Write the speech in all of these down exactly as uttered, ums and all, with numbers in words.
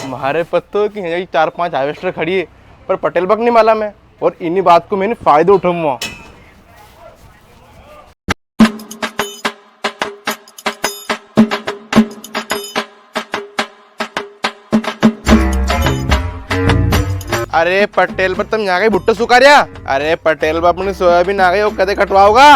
म्हारे पतो कि यहाँ चार पांच हार्वेस्टर खड़ी है, पर पटेल बा के नी मालूम है, और इन्हीं बात को मैंने फायदो उठाऊंगा। अरे पटेल बा, तम यहाँ कई भुट्टा सुखा रिया? अरे पटेल बा, अपनी सोयाबीन आ गई, वो कदे कटवाओगा?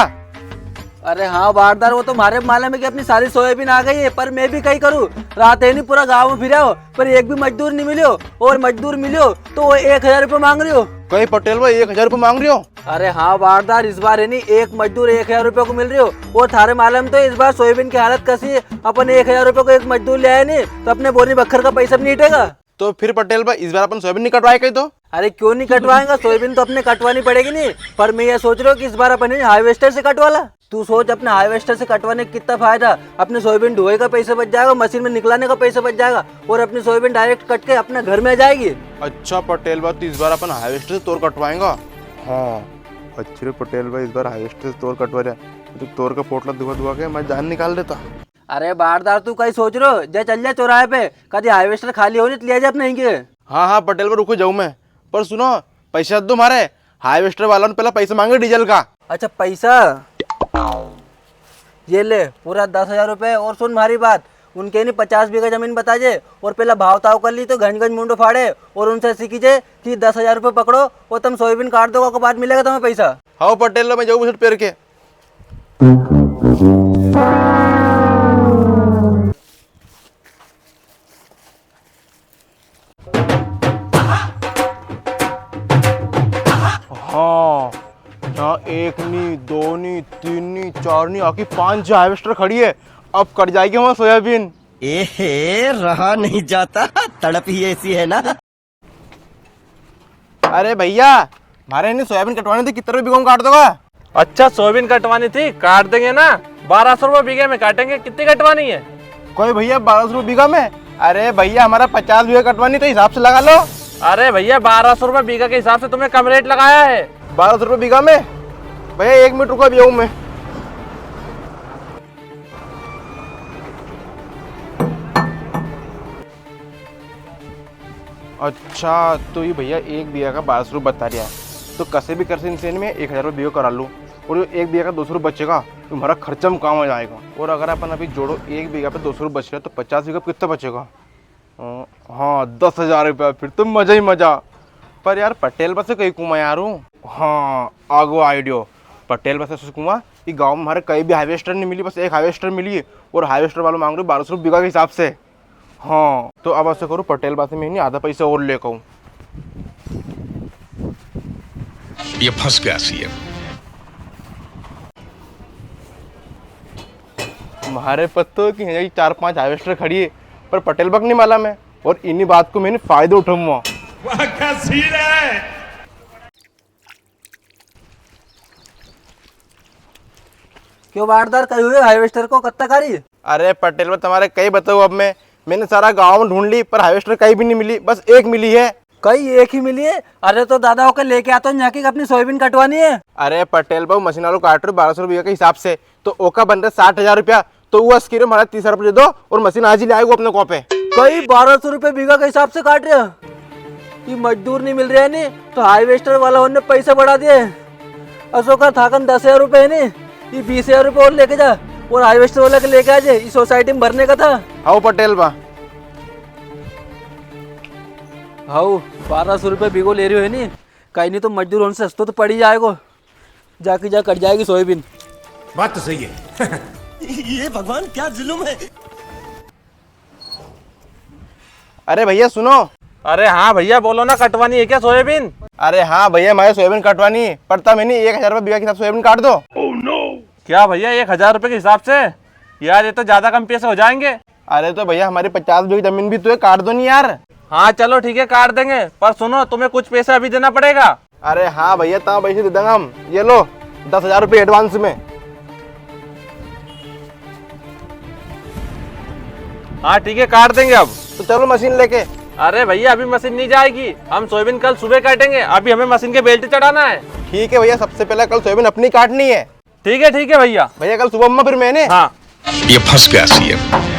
अरे हाँ बारदार, वो तो म्हारे मालूम है कि अपनी सारी सोयाबीन आ गई है, पर मैं भी कई करूँ। रात है नी पूरा गाँव में फिरा हो, पर एक भी मजदूर नी मिल्यो, और मजदूर मिल्यो तो वो एक हजार रुपये मांग रियो। कई पटेल बा, एक हजार रुपये मांग रियो? अरे हाँ बारदार, इस बार है नी एक मजदूर एक हजार रुपये को मिल रियो। और थारे मालूम तो इस बार सोयाबीन की हालत कसी है, अपन एक हजार रुपये को एक मजदूर ले आया नी तो अपने बोनी बखर का पैसा भी नी हिटेगा। तो फिर पटेल बा, इस बार अपन सोयाबीन नी कटवाए कई तो? अरे क्यों नी कटवाएगा, सोयाबीन तो अपने कटवानी पड़ेगी नी, पर मैं ये सोच रियो हूँ कि इस बार अपन हार्वेस्टर से कटवा ला। तू सोच, अपने हार्वेस्टर से कटवाने का कितना फायदा, अपने सोयाबीन ढोए का पैसा बच जाएगा, मशीन में निकलाने का पैसा बच जाएगा, और अपनी सोयाबीन डायरेक्ट कट के अपने घर में आ जाएगी। अच्छा पटेल बा, तो इस बार अपन हार्वेस्टर से तोर कटवाएगा? हाँ, अच्छी रे पटेल बा, इस बार हार्वेस्टर से तोर कटवा रिया, तो तोर का पोटला दुखा दुखा के मैं जान निकाल देता। अरे बारदार, तू कई सोच रियो? जा चल जा चौराहे पे, कदी हार्वेस्टर खाली हो नी तो ले जा अपने इनके। हाँ, हाँ, पटेल बा, रुको जाऊँ मैं। पर सुनो, पैसा दो म्हारे, हार्वेस्टर वाला ने पहला पैसा मांगे डीजल का। अच्छा, पैसा? ये ले, पूरा दस हजार रुपये। और सुन म्हारी बात, उनके नी पचास बीघा जमीन बताजे, और पहला भाव ताव कर ली तो गंज गंज मुंडो फाड़े, और उनसे ऐसी कीजे कि दस हजार रुपये पकड़ो और तम सोयाबीन काट दो, ओके बाद मिलेगा तुम्हें पैसा। हाँ पटेल बा, मैं जाऊँ बुशर्ट पेर के। हाँ, यहाँ एक नी, दो नी, तीन नी, चार नी, आखी पांच हार्वेस्टर खड़ी है। अब कट जाएगी हमारी सोयाबीन। ए हे, रहा नहीं जाता, तड़प ही ऐसी है ना। अरे भैया, म्हारे इन्हें सोयाबीन कटवानी थी, कितने रुपये बीघा में काट दोगा? अच्छा, सोयाबीन कटवानी थी, काट देंगे ना, बारह सौ रुपये बीघे में काटेंगे। कितनी कटवानी है? कोई भैया, बारह सौ रुपये बीघा में? अरे भैया, हमारा पचास बीघा कटवानी, तो हिसाब से लगा लो। अरे भैया, बारह सौ रुपये बीघा के हिसाब से तुम्हें कम रेट लगाया है। बारह सौ रुपये बीघा में? भैया, एक मिनट रुको, अभी आऊँ मैं। अच्छा, तो ये भैया एक बीघा का बारह सौ रुपये बता रिया है, तो कसे भी करसे इनसे में एक हजार रुपये बीघा करा लूँ, और जो एक बीघा का दो सौ रुपये बचेगा, तो हमारा खर्चा में काम आ जाएगा। और अगर अपन अभी जोड़ो, एक बीघा पे दो सौ रुपये बच रहा है, तो पचास बीघा पे कितना बचेगा? अ, हाँ, दस हजार रुपया, फिर तो मजा ही मजा। पर यार, पटेल बा से कई कूँ मैं यार हूँ। हाँ, आ गो आइडियो। पटेल बा से ऐसे कूँ कि गाँव में हमारे कई भी हार्वेस्टर नी मिली, बस एक हार्वेस्टर मिली है, और हार्वेस्टर वालो मांग रियो बारह सौ रुपये बीघा के हिसाब से। हाँ, तो अब ऐसे करूँ, पटेल बा से मैं नी आधा पैसा और लेके आऊँ। ये फंस गया सीएम। म्हारे पतो कि यहाँ चार पांच हार्वेस्टर खड़ी है, पर पटेल बा के नी मालूम है, और इन्हीं बात को मैंने फायदो उठाऊंगा। वाह, क्या सीन है। क्यों बारदार, कई हुए हार्वेस्टर को, कत्ता कारी? अरे पटेल बा, तुम्हारे कई बताऊँ अब मैं, मैंने सारा गांव में ढूंढ ली, पर हार्वेस्टर कई भी नी मिली, बस एक मिली है। कई एक ही मिली है? अरे तो दादा, ओके लेके आ तो, यहाँ की अपनी सोयाबीन कटवानी है। अरे पटेल बा, मशीन वालो काट रियो बारह सौ रुपये के हिसाब से, तो ओका बन रहे साठ हजार रुपया, तो वो अस्किरे म्हारा तीस हजार रुपये दे दो और मशीन आज ही ले आएगो अपने को पे। कई बारह सौ रुपये बीघा के हिसाब से काट रिया? ये मजदूर नी मिल रिया है नी, तो हार्वेस्टर वाला उनने पैसा बढ़ा दिए। असो कर, थाकन दस हजार रुपये है नी, ये बीस हजार रुपये और लेके जा, और हार्वेस्टर वाला के लेके आ जे, ये सोसाइटी में भरने का था। हाउ पटेल बा। हाउ, बारह सौ रुपये बीघो ले रियो है नी, कई नी तो मजदूर होने से सस्तो तो पड़ी जाएगो। जाके जा कट जाएगी सोयाबीन। बात तो सही है। ये भगवान क्या जुल्म है। अरे भैया सुनो। अरे हाँ भैया, बोलो ना, कटवानी है क्या सोयाबीन? अरे हाँ भैया, म्हारे सोयाबीन कटवानी है, पर तम है नी एक हजार रुपये बीघा के हिसाब से सोयाबीन काट दो। क्या भैया, एक हजार रुपये के हिसाब से? यार, ये तो ज्यादा कम पैसे हो जाएंगे। अरे तो भैया, हमारी पचास बीघा जमीन भी तो है, काट दो नी यार। हाँ चलो ठीक है, काट देंगे, पर सुनो, तुम्हें कुछ पैसे अभी देना पड़ेगा। अरे हाँ भैया, तमारा पैसे दे देंगा हम। ये लो, दस हजार रुपये एडवांस में। हाँ ठीक है, काट देंगे अब। तो चलो मशीन लेके। अरे भैया, अभी मशीन नहीं जाएगी, हम सोयाबीन कल सुबह काटेंगे, अभी हमें मशीन के बेल्ट चढ़ाना है। ठीक है भैया, सबसे पहले कल सोयाबीन अपनी काटनी है। ठीक है, ठीक है भैया। भैया, कल सुबह में फिर मैंने। हाँ। ये फंस गया सीएम।